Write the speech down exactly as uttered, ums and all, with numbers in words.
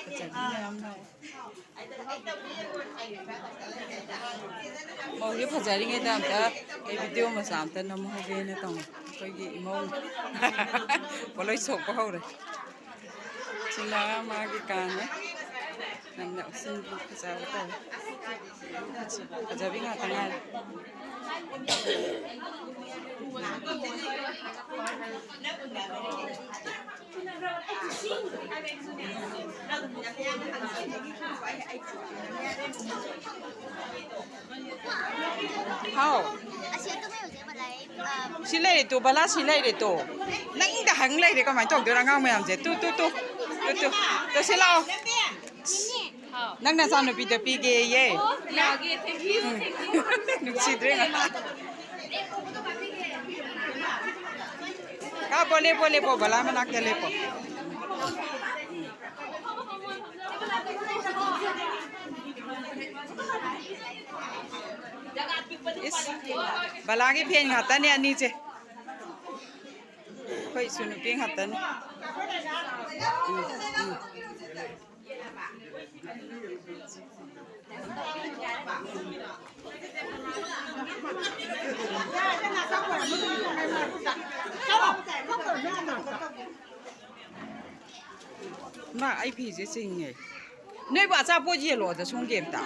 ꯐꯖꯕꯤ ꯃꯌꯥꯝ ꯂꯥꯛꯑꯦ꯫ ꯃꯧꯁꯦ ꯐꯖꯔꯤꯉꯩꯗ ꯑꯝꯇ ꯑꯩ ꯚꯤꯗꯤꯑꯣ ꯃꯆꯥ ꯑꯝꯇ ꯅꯝꯍꯧꯒꯦꯅ ꯇꯧꯅꯤ꯫ ꯑꯩꯈꯣꯏꯒꯤ ꯏꯃꯧ ꯄꯣꯠꯂꯣꯏ ꯁꯣꯛꯄ ꯍꯧꯔꯦ꯫ ꯁꯤꯅ ꯃꯥꯒꯤ ꯀꯥꯅꯦ꯫ ꯌꯥꯝꯅ ꯎꯞꯁꯤꯟꯕꯤ ꯐꯖꯕ ꯇꯧꯋꯦ꯫ ꯐꯖꯕꯤ ꯉꯥꯛꯇ ꯉꯥꯏꯔꯦ꯫ ꯍꯥꯎ꯫ ꯑꯁꯤ ꯑꯗꯨꯝ ꯌꯧꯖꯩ ꯃꯂꯥꯏ꯫ ꯁꯤ ꯂꯩꯔꯦ ꯇꯨ, ꯕꯂꯥ ꯁꯤ ꯂꯩꯔꯦ ꯇꯨ꯫ ꯅꯪꯗ ꯍꯪ ꯂꯩꯔꯦ, ꯀꯃꯥꯏꯅ ꯇꯧꯗꯣꯏꯅꯣ ꯑꯉꯥꯡ ꯃꯌꯥꯝꯁꯦ? Two, two, two, two, two, two, ꯁꯤ ꯂꯥꯛꯑꯣ꯫ ꯅꯪ ꯅꯆꯥꯅꯨꯄꯤꯗ ꯄꯤꯒꯦꯌꯦ꯫ ꯎꯝ꯫ ꯅꯨꯡꯁꯤꯗ꯭ꯔꯦ ꯉꯥ꯫ ꯀꯥ, ꯄꯣ, ꯂꯦꯞꯄꯣ, ꯂꯦꯞꯄꯣ, ꯕꯂꯥ ꯃꯅꯥꯛꯇ ꯂꯦꯞꯄꯣ꯫ ꯏꯁ, ꯕꯂꯥꯒꯤ ꯐꯦꯟ ꯉꯥꯛꯇꯅꯦ ꯑꯅꯤꯁꯦ꯫ ꯑꯩꯈꯣꯏ ꯏꯁꯨ ꯅꯨꯄꯤ ꯉꯥꯛꯇꯅꯤ꯫ ꯎꯝ, ꯎꯝ꯫ ꯃꯥ ꯑꯩ ꯐꯤꯁꯦ ꯆꯤꯡꯉꯦ꯫ ꯅꯣꯏꯕꯨ ꯑꯆꯥꯄꯣꯠ ꯌꯦꯜꯂꯣ ꯑꯗ ꯁꯣꯝꯒꯤ ꯑꯝꯇ꯫